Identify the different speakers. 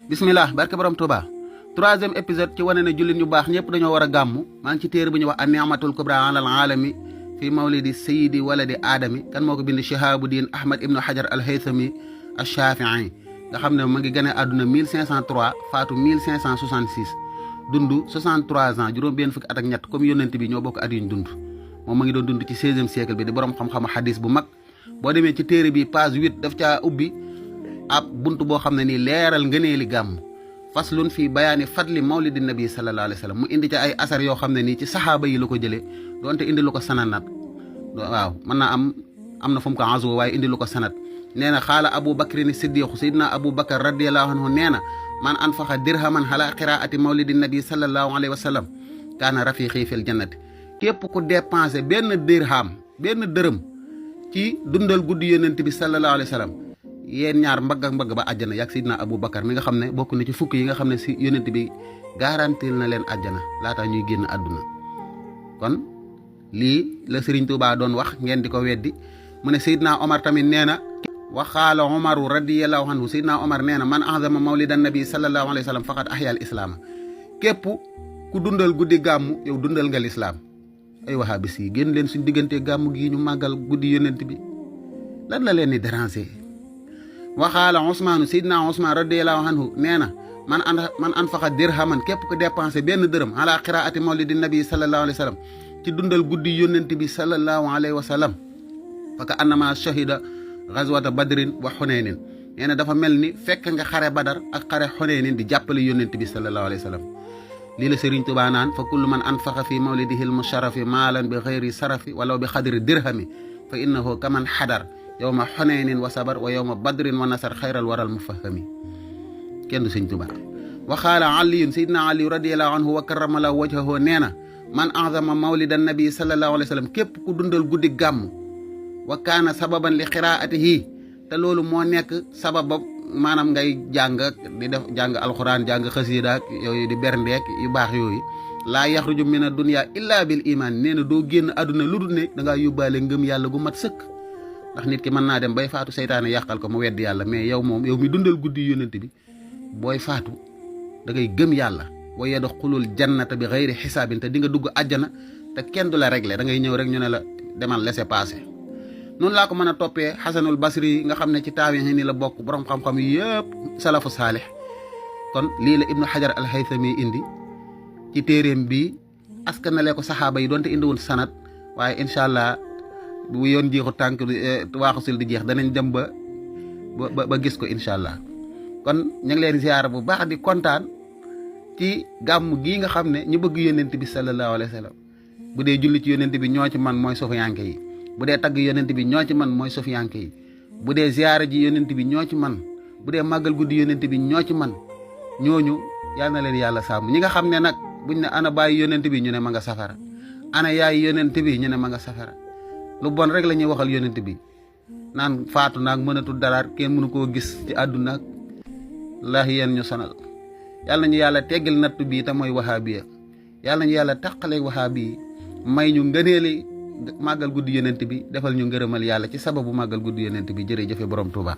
Speaker 1: bismillah barke borom Touba. troisième épisode ci wane ne jullit ñu baax ñëpp dañoo war a gàmmu maa ngi ci téere bu ñuy wax an ni'matul kubra alal alami fi mawlidi sayidi waladi aadami kan moo ko bind Shihabuddin Ahmad ibnu Hajar al-Haythami ash-Shafi'i nga xam ne ma ngi gane àdduna 1503 faatu 1566 dund 63 ans juróom benn fukki at ak ñett comme yónnent bi ñoo bokk at yuñ dund moom ma ngi doon dund ci 16e siècle bi di borom xam-xamu hadis bu mag boo demee ci téere bi page 8 daf caa ubbi ab buntu boo xam ne nii leeral ngëneeli gàmm faslun fii bayaani fadli mawlidi nabi sallallahu alayhi wa sallam mu indi ca ay asar yoo xam ne nii ci saxaaba yi la ko jëlee doonte indi lu ko sananat waaw mën naa am na fu mu ko azoo waaye indi lu ko sanat nee na xaala Abu Bakrin Siddiq Seydina Abu Bakar radiyallahu anhu nee na man anfaqa dirhaman ala qiraati mawlidi nabi sallallahu alayhi wa sallam kaana rafiqi fil jannati képp ku dépensé benn dërëm ci dundal guddi yonent bi sallallahu alayhi wa sallam yéen ñaar mbagg ak mbagg ba àjjana yaag Seydina Abu Bakar mi nga xam ne bokk na ci fukk yi nga xam ne si yonent bi garantil na leen àjjana laata ñuy génn àdduna kon lii la Serigne Touba doon wax ngeen di ko weddi mu ne Seydina Omar tamit nee na waxaala Omaru radiyallahu anhu Seydina Omar nee na man azama mawlidan nabi sallallahu alayhi wa sallam faqad ahya al islaama képp ku dundal guddi gàmmu yow dundal nga lislaam ay wahabis yi génn leen suñ diggante gàmmu gii ñu màggal guddi yonent bi lan la leen di déranger waxaala Ousmane Seydina Ousmane radiyallahu anhu nee na man anfaqa dirhaman képp ku dépensé benn dërëm ala qiraati mawlidi nabi sallallahu alayhi wa sallam ci dundal guddi yonent bi sallallahu alayhi wa sallam faka annama shahida ghazwata badrin wa xuneynin nee na dafa mel ni fekk nga xare badar ak xare xuneynin di jàppale yonent bi sallallahu alayhi wa sallam lii la Serigne Touba naan fa kullu man anfaqa fi mawlidihi al-musharafi maalan bi xayri sarafi walaw bi xadri dirhami fa innahu kaman xadar yawma xuneynin wa sabar wa yawma badrin wa nasar xayral waral mufahami kenn du Serigne Touba waxaala aliyun Seydina Ali radiyallahu anhu wa karramala wajhahu nee na man azama mawlidan nabi sallallahu alayhi wa sallam képp ku dundal guddi gàmm wa kaana sababan li qiraatihi te loolu moo nekk sababa maanaam ngay jàng alxuraan jàng xasiida ak yooyu di berndeek yu baax yooyu laa yaxruju min a dunya illa bil iman nee na doo génn àdduna lu dul ne da ngaa yóbbaale ngëm yàlla gu mat sëkk ndax nit ki mën naa dem bay faatu seytaane yàqal ko mu weddi yàlla mais yow mi dundal guddi yónnent bi booy faatu da ngay gëm yàlla wa yadxulul jannata bi xayri xisaabin te di nga dugg àjjana te kenn du la réglé da ngay ñëw rek ñu ne la demal laisser passer noonu laa ko mën a toppee Xasanul Basri nga xam ne ci taabiin ni la bokk borom xam-xam yi yëpp salafu saalix kon lii la Ibnu Hajar al-Haythami indi ci téeréem bi askanale ko saxaaba yi doonte indiwul sanat waaye incha allah bu yoon jeexu tànk waaxusil di jeex danañ dem ba gis ko incha allah kon ñu ngi leen ziyaara bu baax di kontaan ci gàmm gii nga xam ne ñu bëgg yonent bi sallallahu alayhi wa sallam bu dee julli ci yonent bi ñoo ci man mooy sofiyanke yi bu dee tagg yonent bi ñoo ci man mooy sofiyanke yi bu dee ziyaara ji yonent bi ñoo ci man bu dee màggal guddi yonent bi ñoo ci man ñooñu yal na leen yàlla sàmm ñi nga xam ne nag buñ ne ana bàyyi yonent bi ñu ne ma nga safara ana yaay yonent bi ñu ne ma nga safara lu bon rek la ñuy waxal yonent bi naan faatu naag mënatul dara kenn mënu koo gis ci àdduna laahi yéen ñu sonal yàlla nañu yàlla teggal nattu bii te mooy wahaabiya yàlla nañu yàlla taqaleeg wahaabi yi may ñu ngëneeli màggal guddi yonent bi defal ñu ngërëmal yàlla ci sababu màggal guddi yonent bi jërëjëfe borom Touba